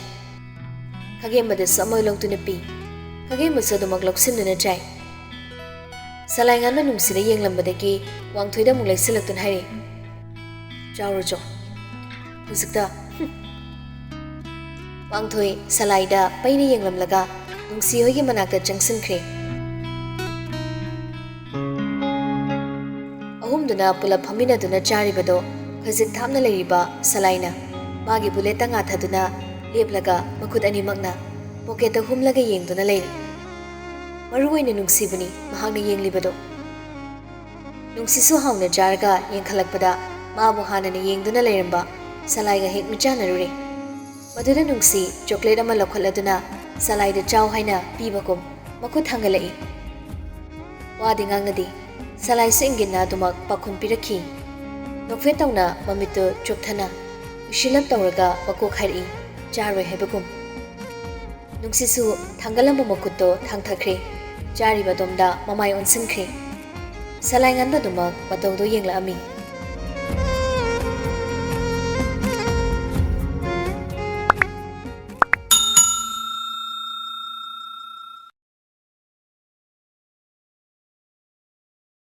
ꯈꯥꯒꯦꯝꯕꯗꯁꯨ ꯑꯃ ꯂꯧꯗꯨꯅ ꯄꯤ꯫ ꯈꯥꯒꯦꯝꯕꯁꯨ ꯑꯗꯨꯃꯛ ꯂꯧꯁꯤꯟꯗꯨꯅ ꯆꯥꯏ꯫ ꯁꯂꯥꯏ ꯉꯟꯕ ꯅꯨꯡꯁꯤꯗ ꯌꯦꯡꯂꯝꯕꯗꯒꯤ ꯋꯥꯡꯊꯣꯏꯗ ꯑꯃꯨꯛ ꯂꯩꯁꯤꯜꯂꯛꯇꯨꯅ ꯍꯥꯏꯔꯤ, "ꯆꯥꯎꯔꯨꯆꯣ꯫ ꯍꯧꯖꯤꯛꯇ꯫" ꯍꯨꯝ꯫ ꯋꯥꯡꯊꯣꯏ ꯁꯂꯥꯏꯗ ꯄꯩꯅ ꯌꯦꯡꯂꯝꯂꯒ ꯅꯨꯡꯁꯤ ꯍꯣꯏꯒꯤ ꯃꯅꯥꯛꯇ ꯆꯪꯁꯤꯟꯈ꯭ꯔꯦ꯫ ꯑꯍꯨꯝꯗꯨꯅ ꯄꯨꯂꯞ ꯐꯝꯃꯤꯟꯅꯗꯨꯅ ꯆꯥꯔꯤꯕꯗꯣ ꯈꯖꯤꯛ ꯊꯥꯞꯅ ꯂꯩꯔꯤꯕ ꯁꯂꯥꯏꯅ ꯃꯥꯒꯤ ꯕꯨꯂꯦꯠꯇ ꯉꯥꯊꯗꯨꯅ ꯂꯦꯞꯂꯒ ꯃꯈꯨꯠ ꯑꯅꯤꯃꯛꯅ ꯄꯣꯀꯦꯠꯇ ꯍꯨꯝꯂꯒ ꯌꯦꯡꯗꯨꯅ ꯂꯩꯔꯤ꯫ ꯃꯔꯨ ꯑꯣꯏꯅ ꯅꯨꯡꯁꯤꯕꯨꯅꯤ ꯃꯍꯥꯛꯅ ꯌꯦꯡꯂꯤꯕꯗꯣ꯫ ꯅꯨꯡꯁꯤꯁꯨ ꯍꯥꯎꯅ ꯆꯥꯔꯒ ꯌꯦꯡꯈꯠꯂꯛꯄꯗ ꯃꯥꯕꯨ ꯍꯥꯟꯅꯅ ꯌꯦꯡꯗꯨꯅ ꯂꯩꯔꯝꯕ ꯁꯂꯥꯏꯒ ꯍꯦꯛ ꯃꯤꯠꯆꯥꯟꯅꯔꯨꯔꯦ꯫ ꯃꯗꯨꯗ ꯅꯨꯡꯁꯤ ꯆꯣꯀ꯭ꯂꯦꯠ ꯑꯃ ꯂꯧꯈꯠꯂꯗꯨꯅ ꯁꯂꯥꯏꯗ ꯆꯥꯎ ꯍꯥꯏꯅ ꯄꯤꯕꯒꯨꯝ ꯃꯈꯨꯠ ꯊꯥꯡꯒꯠꯂꯛꯏ꯫ ꯋꯥꯗꯤ ꯉꯥꯡꯅꯗꯦ꯫ ꯁꯂꯥꯏꯁꯨ ꯏꯪꯒꯤꯠꯅ ꯑꯗꯨꯃꯛ ꯄꯥꯎꯈꯨꯝ ꯄꯤꯔꯛꯈꯤ꯫ ꯅꯣꯛꯐꯦꯠ ꯇꯧꯅ ꯃꯃꯤꯠꯇꯨ ꯆꯨꯞꯊꯅ ꯎꯏꯁꯤꯜꯂꯞ ꯇꯧꯔꯒ ꯃꯀꯣꯛ ꯍꯥꯏꯔꯛꯏ, ꯆꯥꯔꯣꯏ ꯍꯥꯏꯕꯒꯨꯝ꯫ ꯅꯨꯡꯁꯤꯁꯨ ꯊꯥꯡꯒꯠꯂꯝꯕ ꯃꯈꯨꯠꯇꯣ ꯊꯥꯡꯊꯈ꯭ꯔꯦ꯫ ꯆꯥꯔꯤꯕ ꯑꯗꯣꯝꯗ ꯃꯃꯥꯏ ꯑꯣꯟꯁꯤꯟꯈ꯭ꯔꯦ꯫ ꯁꯂꯥꯏ ꯉꯟꯕꯗꯨꯃꯛ ꯃꯇꯧꯗꯣ ꯌꯦꯡꯂꯛꯑꯝꯃꯤ꯫